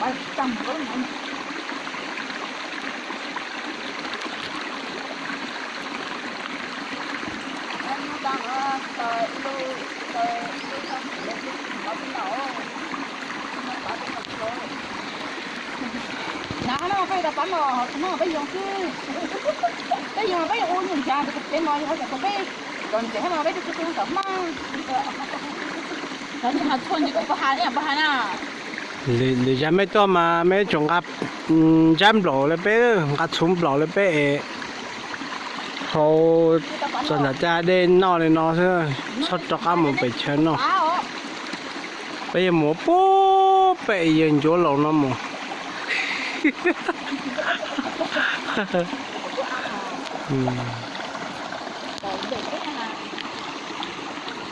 Nav no peb tas pab no, no peb yoog xwb, peb yoog peb ua nyuj nchav peb no yog peb kom ntses no peb tub tub kom hmab. Lwm zag mej tuaj mas mej tsum nqa ntsab nplaum li peb, nqa txhuv nplaum li peb es hau txog nram caj dej noj li no xwb, txhob rov qab mus pem chaw noj. Peb yuav mus puag pem yawg Ncuav Laus no mus.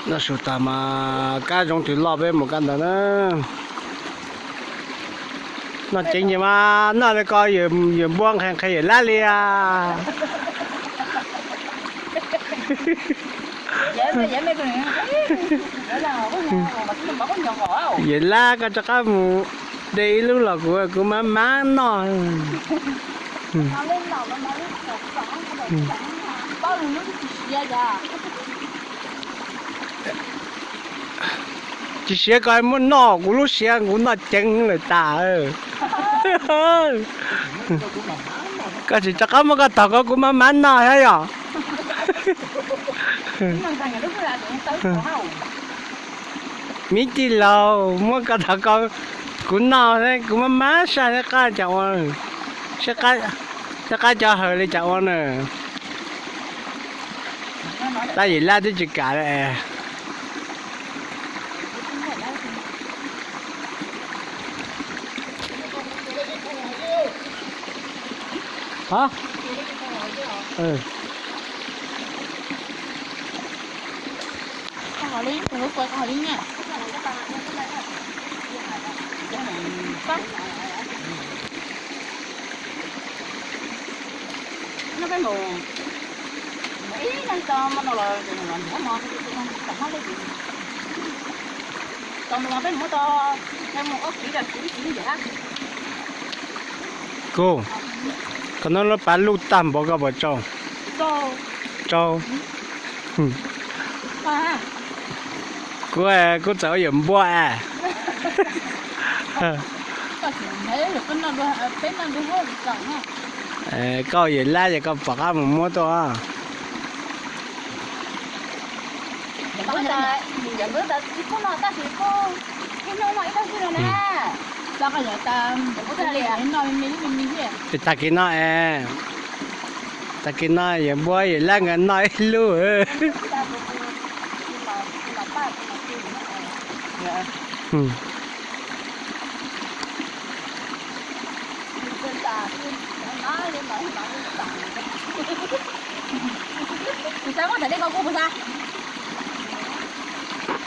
Noj su tas mas kab zoov twg loj peb mus kab ntawd na. Noj ceev ces mas noj li ko, yawg Npuab nqhis nqhis yawm Lab li as. Yawm Lab, koj rov qab mus de ib lub los kuv, kuv mam maj noj. Tsis siav ko muab noj, kuv lub siav kuv noj ceev lawm tas. Koj tsis rov qab muab koj tog ko kuv mam maj noj thiab yom. Me tij laug, muab koj tog ko kuv noj, kuv mam maj saj thiab qab cas ua, thiab qab cov hawm li cas ua na. Tab Yawm Lab twb tsis kam li. Kuv, koj noj lub pab luj tag npaum koj puas tsau? Tsau. Kuv, kuv txawm ua yawm Npuab as. Koj Yawm Lab ces koj pom qab mus muab tuaj. Tag kis no es, tag kis no yawm Npuab Yawm Lab nkawd noj ib lub. Kuv xav muab daim dej ko kuv puas xav?